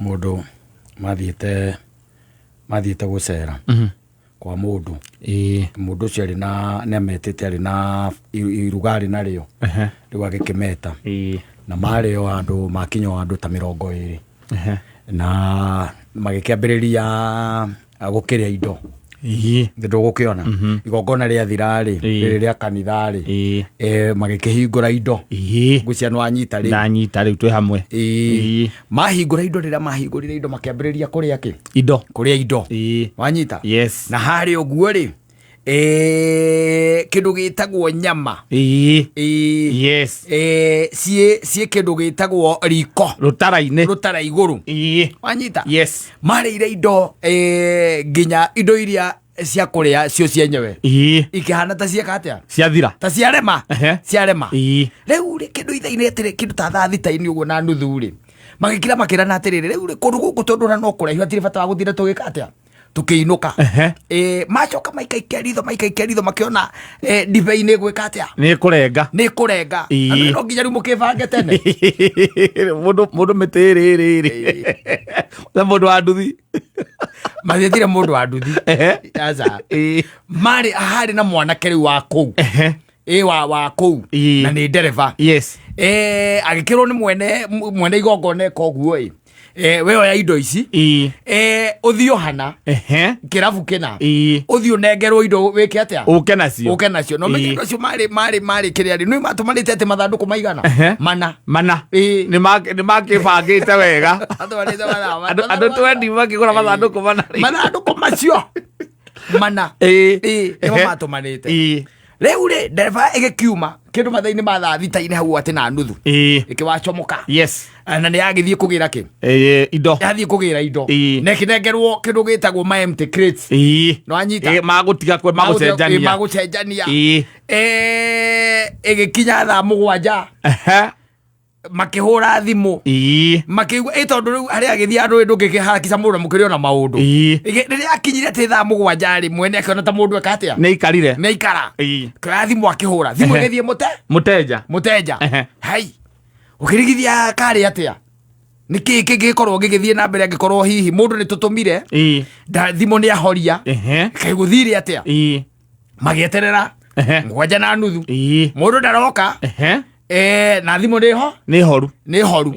Mũndũ mathiĩte gũcera kwa mũndũ. Mũndũ ũcio arĩ na nĩ ametĩte, arĩ na iruga arĩ narĩo. Rĩu agĩkĩmeta. Na marĩ o andũ makinya o andũ ta 20. Na magĩkĩambĩrĩria gũkĩrĩa indo. Ndũgũkĩona igongona rĩathira rĩ, rĩrĩ rĩa kanitha rĩ, magĩkĩhingũra indo. Ngwĩciria nĩ wanyita rĩu. Ndanyita rĩu, twĩ hamwe. Mahingũra indo, rĩrĩa mahingũrire indo makĩambĩrĩria kũrĩa kĩ? Indo. Kũrĩa indo. Wanyita? Yes. Na harĩa ũguo rĩ, kĩndũ gĩtagwo nyama. Yes. Ciĩ kĩndũ gĩtagwo riko. Rũtara-inĩ. Rũtara igũrũ. Wanyita? Yes. Marĩire indo, nginya indo iria cia kũrĩa cio cienyewe ikĩhana ta cieka atĩa? Ciathira. Ta ciarema. Ciarema. Rĩu rĩ, kĩndũ ithaa-inĩ atĩrĩ, kĩndũ ta thaa 6-inĩ ũguo na nuthu rĩ, magĩkira makĩrana atĩrĩrĩ, rĩu rĩ, kũndũ gũkũ tondũ ona no kũraihu, hatirĩ bata wa gũtinda tũgĩka atĩa, tũkĩinũka. Macoka maikaikia ritho, maikaikia ritho, makĩona ndibei nĩ ĩgwĩka atĩa? Nĩ kũrenga. Nĩ kũrenga. Na no nginya rĩu mũkĩbange tene. Mũndũ mĩtĩ ĩrĩ rĩ na mũndũ wa nduthi. Magĩthire mũndũ wa nduthi. Aca. Marĩ harĩ na mwanake rĩu wa kũu, wa kũu, na nĩ ndereba. Agĩkĩrwo nĩ mwene igongona eka ũguo ĩ, we oya indo ici, ũthiĩ hana kĩrabu kĩna, ũthiĩ ũnengerwo indo wĩke atĩa? Ũke nacio. Ũke nacio. No menye andũ acio marĩ kĩrĩa rĩ, nĩ matũmanĩte atĩ mathandũkũ maigana? Mana. Mana. Nĩ makĩbangĩte wega. Matũmanĩte Andũ 20 makĩgũra mathandũkũ mana rĩ. Mathandũkũ macio mana. Nĩmo matũmanĩte. Rĩu rĩ, ndereba ĩgĩkiuma kĩndũ mathaa-inĩ ma thaa 6-inĩ hau atĩ na nuthu, ĩkĩwacomoka. Na nĩ yagĩthiĩ kũgĩra kĩ? Indo. Yathiĩ kũgĩra indo. Na ĩkĩnengerwo kĩndũ gĩtagwo ma empty crates. Nĩ wanyita? Magũtiga kwe magũcenjania. Magũcenjania. Ĩgĩkinya thaa 7, makĩhũra thimũ, makĩigua ĩ tondũ rĩu harĩa agĩthiĩ andũ ndũngĩkĩharakica mũndũ na mũkĩrĩ ona maũndũ. Rĩrĩa akinyire atĩ thaa 7 rĩ, mwene akĩona ta mũndũ eka atĩa? Nĩ ikarire. Nĩ aikara. Kĩoya thimũ, akĩhũra thimũ, ĩgĩthiĩ mũte mũteja. Mũteja. Hai ũkĩrigithia karĩ atĩa, nĩ kĩĩ kĩngĩkorwo gĩgĩthiĩ na mbere angĩkorwo hihi mũndũ nĩ tũtũmire thimũ nĩ ahoria? Kaĩ gũthire atĩa? Magĩeterera 7:30, mũndũ ndaroka. Na thimũ nĩho. Nĩ horu. Nĩ horu.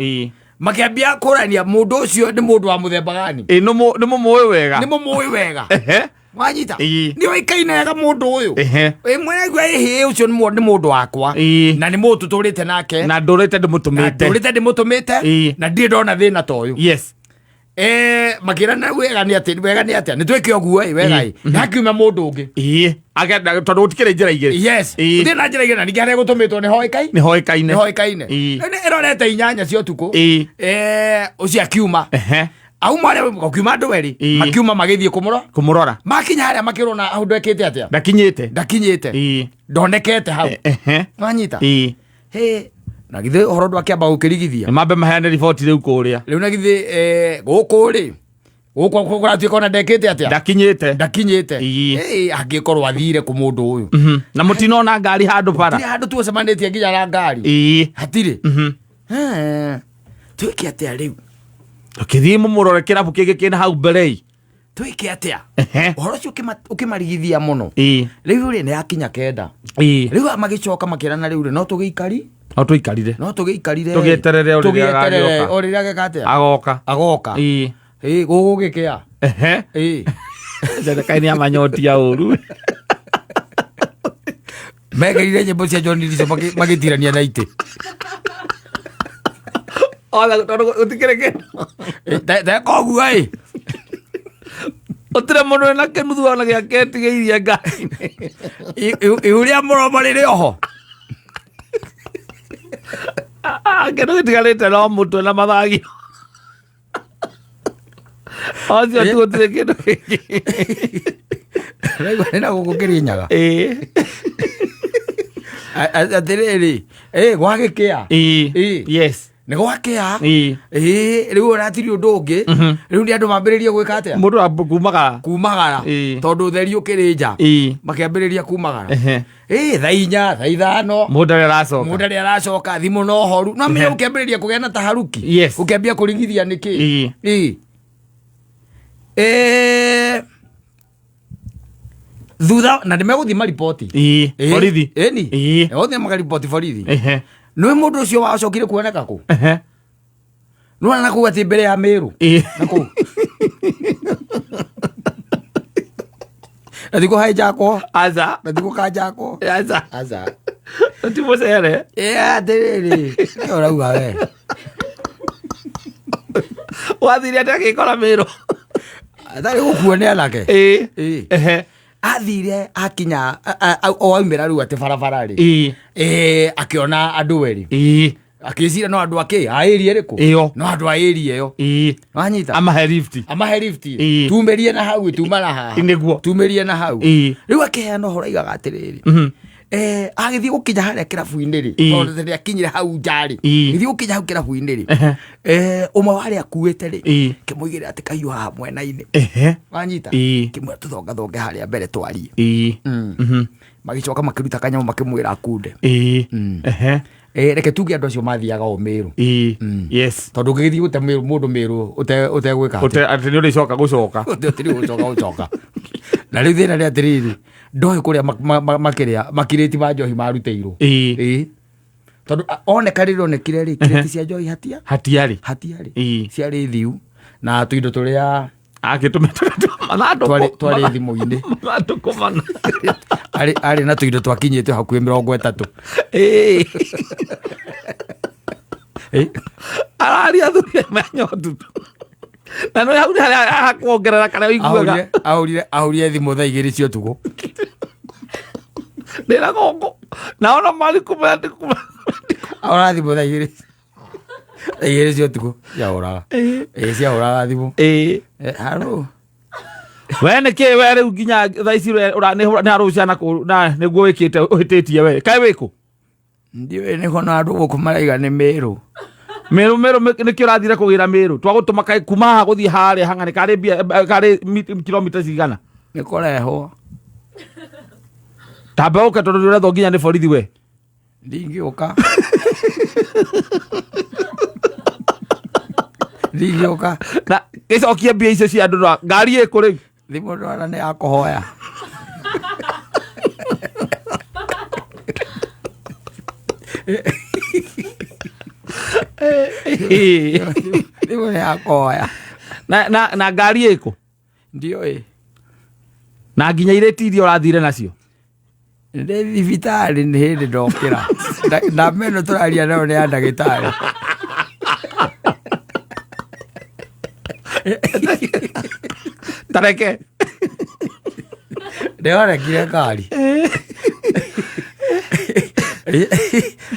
Makĩambia kũrania mũndũ ũcio nĩ mũndũ wa mũthemba gani. Nĩ mũmũĩ wega. Nĩ mũmũĩ wega. Wanyita? Nĩ oĩkaine wega mũndũ ũyũ. Ĩ mwene ĩhĩ, ũcio nĩ mũndũ wakwa na nĩ mũndũ tũtũrĩte nake. Na ndũrĩte na ndĩmũtũmĩte. Ndũrĩte ndĩmũtũmĩte. Na ndirĩ ndona thĩna ta ũyũ. Makĩrana wega nĩ atĩ wega nĩ atĩa, nĩ twĩke ũguo ĩ, wega ĩ, hakiuma mũndũ ũngĩ. Agenda tondũ gũtikĩrĩ njĩra igĩrĩ. Yes. Gũtirĩ na njĩra igĩrĩ, na ningĩ harĩa gũtũmĩtwo nĩ hoĩkaine. Nĩ hoĩkaine. Nĩ hoĩkaine. Rĩu nĩ ĩrorete 8 cia ũtukũ. Ũcio akiuma. Auma arĩa gũkiuma andũ erĩ. Makiuma magĩthiĩ kũmũrora. Kũmũrora. Makinya harĩa makĩrwo na hau ndekĩte atĩa? Ndakinyĩte. Ndakinyĩte. Ndonekete hau. Wanyita? Hĩ, na githĩ ũhoro ndwakĩamba gũkĩrigithia? Nĩ mambe maheane riboti rĩu kũrĩa. Rĩu na githĩ gũkũ rĩ, gũkũ kũratuĩka ona ndekĩte atĩa? Ndakinyĩte. Ndakinyĩte. Angĩkorwo athire kũ mũndũ ũyũ? Na mũtinona ngari handũ bara? Hatirĩ handũ tuocemanĩtie nginya na ngari. Hatirĩ. Twĩke atĩa rĩu? Ũkĩthiĩ mũmũrore kĩrabu kĩngĩ kĩna hau mbere ĩ. Twĩke atĩa? Ũhoro ũcio ũkĩmarigithia mũno. Rĩu rĩ, nĩ yakinya 9. Rĩu magĩcoka makĩrana, rĩu rĩ, no tũgĩikari. No tũikarire. No tũgĩikarire. Tũgĩeterere o rĩrĩa Tũgĩeterere agagĩũka. o rĩrĩa ageka atĩa? Agoka. Agoka. Ĩ gũgũgĩkĩa. Ĩ. Kaĩ nĩ amanyotia ũru. Mekĩrire nyĩmbo cia John Ndiso magĩtirania na itĩ. Ona tondũ gũtikĩrĩ kĩndũ. Teka ũguo ĩ. Gũtirĩ mũndũ wĩna kĩnuthu ona gĩake etigĩirie ngari. Ihu rĩa mũromo rĩrĩ oho. Kĩndũ gĩtigarĩte no mũtwe na mathagio. Ocio tu, gũtirĩ kĩndũ kĩngĩ. Raigua nĩ na gũkũ Kĩrĩnyaga. Atĩrĩrĩ, gwagĩkĩa. Nĩ gwakĩa. Ĩĩ. Ĩĩ, rĩu ũratiri ũndũ ũngĩ. Rĩu nĩ andũ mambĩrĩrie gwĩka atĩa? Mũndũ kumagara. Kumagara. Ĩĩ. Tondũ ũtheri ũkĩrĩ nja. Ĩĩ. Makĩambĩrĩria kumagara. Ehe. Ĩĩ, thaa 4, thaa 5. Mũndũ arĩa aracoka. Mũndũ arĩa aracoka thimũ no horu. No menya ũkĩambĩrĩria kũgĩa na taharuki. Yes. Ũkĩambia kũrigithia nĩkĩ? Ĩĩ. Ĩĩ. Ĩĩ. Thutha na nĩmegũthiĩ mariboti. Ĩĩ. Ĩĩ. Borithi. Ĩni. Ĩĩ. Othe makariboti borithi. Ehe. Nĩ mũndũ ũcio wacokire kuoneka kũ? Ehe. Nĩwona na kũu atĩ mbere ya Mĩrũ. Ĩĩ. Na kũu. Na thikũ hainjakwo. Aca. Na thikũ kanjakwo. Aca. Aca. Ti mũcere. Ĩ atĩrĩrĩ. Nĩ ũrauga we. Wathire atĩa agĩkora Mĩrũ? Atarĩ gũkuo nĩ anake. Ĩĩ. Ĩĩ. Ehe. Athire akinya o aumĩra rĩu atĩ barabara rĩ. Ĩĩ. Ĩĩ akĩona andũ erĩ. Ĩĩ. Akĩciria no andũ akĩ a area ĩrĩkũ? Ĩyo. No andũ a area ĩyo. Ĩĩ. Wanyita? Amahe lift. Amahe lift. Ĩĩ. Tumĩrie na hau tuma na haha. Nĩguo. Tumĩrie na hau. Ĩĩ. Rĩu akĩheana ũhoro aigaga atĩrĩrĩ. Mhm. Agĩthiĩ gũkinya harĩa kĩrabu-inĩ rĩ. Ĩĩ. Tondũ rĩrĩa akinyire hau nja rĩ. Ĩĩ. Gĩthiĩ gũkinya hau kĩrabu-inĩ rĩ. Ehe. Ũmwe wa arĩa akuĩte rĩ. Ĩĩ. Kĩmũigĩrĩra atĩ kahiũ haha mwena-inĩ. Ehe. Wanyita? Ĩĩ. Kĩmwĩra tũthongathonge harĩa mbere twarie. Ĩĩ. Mhm. Magĩcoka makĩruta kanyamũ makĩmwĩra akunde. Ĩĩ. Ehe. Reke tuge andũ acio mathiaga o Mĩrũ. Ĩĩ. Yes. Tondũ ũngĩgĩthiĩ gũte mũndũ Mĩrũ ũtegwĩka atĩa? Ũte atĩ nĩ ũrĩcoka gũcoka. Ũtirĩ gũcoka gũcoka. Na rĩu thĩna nĩ atĩrĩrĩ, ndoĩ kũrĩa makĩrĩa makirĩti ma njohi marutĩirwo. Ĩĩ. Ĩĩ. Tondũ oneka rĩrĩa onekire rĩ, kirĩti cia njohi hatia? Hatiarĩ. Hatiarĩ. Ĩĩ. Ciarĩ thiu na tũindo tũrĩa Akĩtũmĩte mathandũkũ. Twarĩ thimũ-inĩ. Mathandũkũ mana. Arĩ na tũindo twakinyĩte hakuhĩ 30. Ĩĩ. Ĩĩ. Araria athuri aya manyotu. Na no hau nĩ harĩa hakuongerera karĩa ũiguaga. Ahũrire thimũ thaa 2 cia ũtukũ. Ndĩra gũkũ. Na ona mari kumenya ndĩ kumenya. Ahũra thimũ thaa 2. Thaa 2 cia ũtukũ. Ciahũraga. Ĩĩ ciahũraga thimũ. Ĩĩ. Haro. We nĩ kĩ we rĩu nginya thaa ici we nĩ harũcia na kũ na nĩguo wĩkĩte ũhĩtĩtie we. Kaĩ wĩkũ? Ndiũĩ nĩho na andũ gũkũ maraiga nĩ Mĩrũ. Mĩrũ Mĩrũ nĩkĩo ũrathire kũgĩra Mĩrũ. Twagũtũma kaĩ kuma haha gũthiĩ harĩa hang'anĩ karĩ mbia karĩ kilomita cigana? Nĩ kũrehwo. Tamba ũke tondũ ndũrethwo nginya nĩ borithi we. Ndingĩũka. Ndingĩũka. Na gĩcokie mbia icio cia andũ na ngari ĩkũ rĩu? Thimũ ndwara nĩ ya kũhoya. Thimũ nĩ ya kũhoya. Na ngari ĩkũ? Ndiũĩ. Na nginya irĩti iria ũrathire nacio? Ndĩ thibitarĩ nĩ hĩndĩ ndokĩra. Namba ĩno tũraria nayo nĩ ya ndagĩtarĩ. Tareke. Ndĩronekire ngari.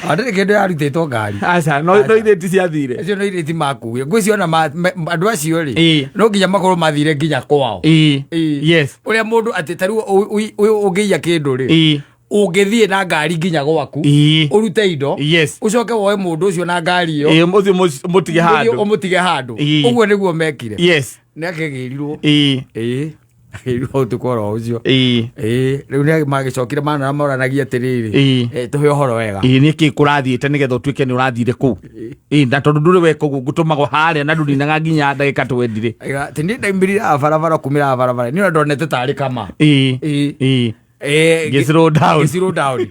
Andũ kĩndũ yarutĩtwo ngari. Aca, no irĩti ciathire. Acio no irĩti makuire. Ngwĩciria ona andũ acio rĩ, Ĩĩ. no nginya makorwo mathire nginya kwao. Ĩĩ. Ĩĩ. Yes. Ũrĩa mũndũ atĩ ta rĩu ũngĩiya kĩndũ rĩ, Ĩĩ. ũngĩthiĩ na ngari nginya gwaku, Ĩĩ. ũrute indo, Yes. ũcoke woe mũndũ ũcio na ngari ĩyo, Ĩĩ, ũthiĩ mũtige ũthiĩ handũ. ũmũtige handũ. Ĩĩ. Ũguo nĩguo mekire. Yes. Nĩ akĩgĩrirwo. Ĩĩ. Ĩĩ. Akĩgĩrirwo ũtukũ oro ũcio. Ĩĩ. Ĩĩ, rĩu nĩ magĩcokire mana moranagia atĩrĩrĩ. Ĩĩ. Tũhe ũhoro wega. Ĩĩ, nĩ kĩ kũrathiĩte nĩgetha ũtuĩke nĩ ũrathire kũu. Ĩĩ, na tondũ ndũrĩ weka ũguo ngũtũmagwo harĩa na ndũninaga nginya ndagĩka 20 rĩ. Aiga, atĩ niĩ ndaumĩrire haha barabara kumĩra haha barabara niĩ ona ndonete tarĩ kama. Ĩĩ. Ĩĩ. Ĩĩ. Ĩĩ, Ngĩ slow down. ngĩ slow down.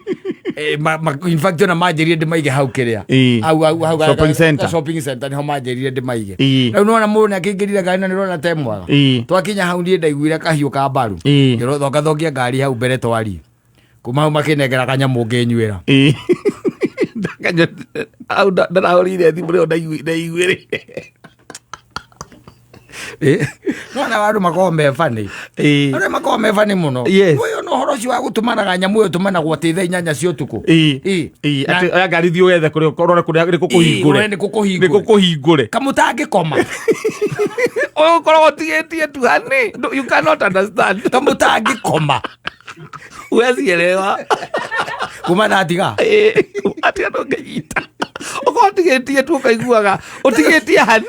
In fact ona manjĩrire ndĩmaige hau kĩrĩa. Ĩĩ. Hau, hau, hau, Shopping center. Shopping center nĩho manjĩrire ndĩmaige. Ĩĩ. Rĩu nĩwona mũndũ nĩakĩingĩrire ngari na nĩũrona te mwega. Ĩĩ. Twakinya hau niĩ ndaiguire kahiũ ka mbaru. Ĩĩ. Ngĩrothongathongia ngari hau mbere twarie. Kuma hau makĩnengera kanyamũ ngĩnyuĩra. Ĩĩ. Hau ndarahũrĩire thimũ rĩo ndaiguĩrĩire. Ĩĩ. No na andũ makoragwo me funny. Ĩĩ. Arĩa makoragwo me funny mũno. Yes. Ũyũ no ũhoro ũcio wa gũtũmanaga nyamũ ĩyo ĩtũmanagwo atĩ thaa 8 cia ũtukũ. Ĩĩ. Ĩĩ. Ĩĩ, Na- atĩ oya ngari thiĩ wethe kũrĩa ũrore kũrĩa nĩ Ĩĩ, kũkũhingũre. ũrore nĩ kũkũhingũre. Nĩ kũkũhingũre. Kamũtangĩkoma. Ũyũ ũkoragwo ũtigĩtie tu honey. No, you cannot understand. Kamũtangĩkoma. Huwezi elewa. Kuma ndatiga. Ĩĩ, atiga ndũngĩnyita. Ũkorwo Ũtigĩtie tu ũkaiguaga ũtigĩtie hane.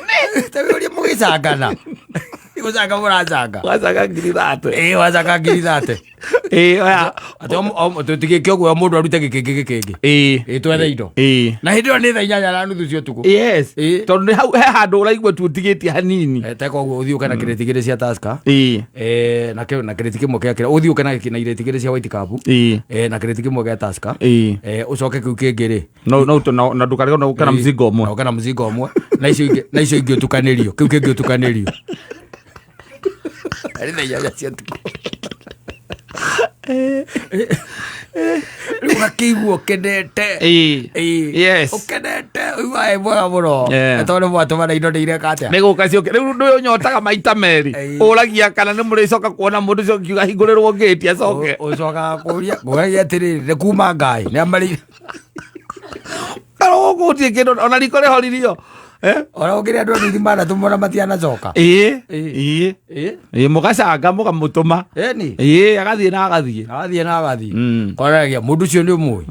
Ta ũrĩa mũgĩcangana, gũcanga mũracanga. Wacanga 30,000. Ĩĩ, wacanga 30,000. Ĩĩ, oya. Atĩ tũtigĩke ũguo, mũndũ arute gĩkĩngĩ gĩkĩngĩ. Ĩĩ, twethe indo. Na hĩndĩ ĩyo nĩ 8:30 cia ũtukũ. Yes. Ĩĩ. Tondũ nĩ hau he handũ ũraigua tu ũtigĩtie hanini. Teka ũguo, ũthiĩ ũke na kĩrĩti igĩrĩ cia Tusker. Na kĩrĩti kĩmwe kĩa kĩrĩa, ũthiĩ ũke na irĩti igĩrĩ cia White Cup. Na kĩrĩti kĩmwe gĩa Tusker. Ũcoke kĩu kĩngĩ rĩ, No no no, na ndũkarigwo na ũke na mzigo ũmwe. Na ũke na mzigo ũmwe, na icio ingĩ ũtukanĩrio, kĩu kĩngĩ ũtukanĩrio. Arĩ 8:00 cia ũtukũ. Rĩu ũgakĩigua ũkenete. Ĩĩ. Ũkenete, ũiguaga wĩ mwega mũno. Tondũ nĩ mwatũmana indo nĩ ireka atĩa? Nĩ gũka ciũke. Rĩu ndũ ũnyotaga maita merĩ. Ũragia kana nĩ mũrĩcoka kuona mũndũ ũcio ũkiuga hingũrĩrwo ngĩti acoke. Ũcokaga kũria, ngũragia atĩrĩrĩ, nĩ kuma ngai, nĩ amarĩ. Kana gũkũ gũtirĩ kĩndũ ona riko rĩhoririo. Ona ũkĩrĩ andũ anini manatũmwo na matianacoka. Ĩĩ. Ĩĩ. Ĩĩ, mũgacanga mũkamũtũma. Ĩni. Ĩĩ, agathiĩ na agathiĩ. Agathiĩ na agathiĩ. Koranagia mũndũ ũcio nĩ ũmũĩ.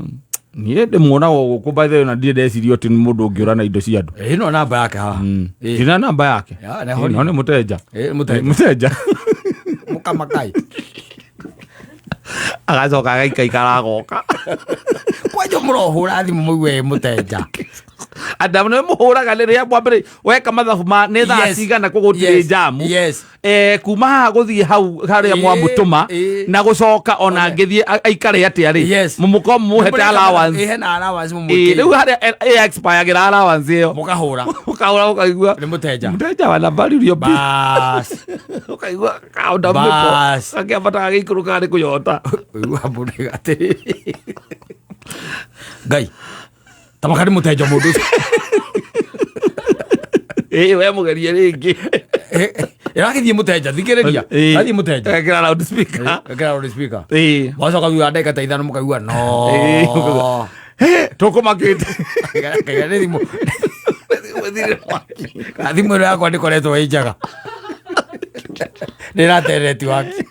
Niĩ ndĩmuonaga o gũkũ, by the way, na ndirĩ ndeciria atĩ nĩ mũndũ ũngĩũra na indo cia andũ. Ĩno namba yake haha. Ndina namba yake. Ya, nĩ hori. No nĩ mũtenja. Ĩĩ, mũtenja. Mũtenja. Mũkamakai. Agacoka agaikaikara agoka. Kwanja mũrohũra thimũ mũigue ĩ mũtenja. Adamu nĩ mũhũraga rĩrĩa mwambĩrĩ weka mathabu ma nĩ thaa cigana kũ gũtirĩ jamu. Kuma haha gũthiĩ hau harĩa mwamũtũma na gũcoka ona angĩthiĩ aikare atĩa rĩ, mũmũkorwo mũmũhete allowance. Ĩĩ, hena allowance Ĩĩ, mũmwĩkĩire. rĩu harĩa ĩ-expire-agĩra allowance ĩyo. Mũkahũra. Ũkahũra ũkaigua. Nĩ mũtenja. Mũtenja wa nambari ũrĩa ũmbi. Bas. Ũkaigua kaũnda mĩpo. Bas. Gakĩambata gagĩikũrũkaga nĩ kũnyota. Ũigua mũndũ atĩrĩrĩ. Ngai. Tamaka nĩ mũtenja mũndũ ũcio. Ĩĩ, we mũgerie rĩngĩ. Ĩragĩthiĩ mũtenja, thikĩrĩria. Ĩrathiĩ mũtenja. Ekĩra loud speaker. Ĩkĩra loud speaker. Ĩĩ. Mwacoka thutha wa ndagĩka ta 5 mũkaigua no. Ĩĩ. Hĩ, tũkũmakĩte. Kaiga nĩ thimũ. Kana thimũ ĩno yakwa ndĩkoretwo ĩ njega. Nĩ ĩrate netiwaki.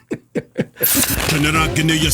Kenera ngenyagia.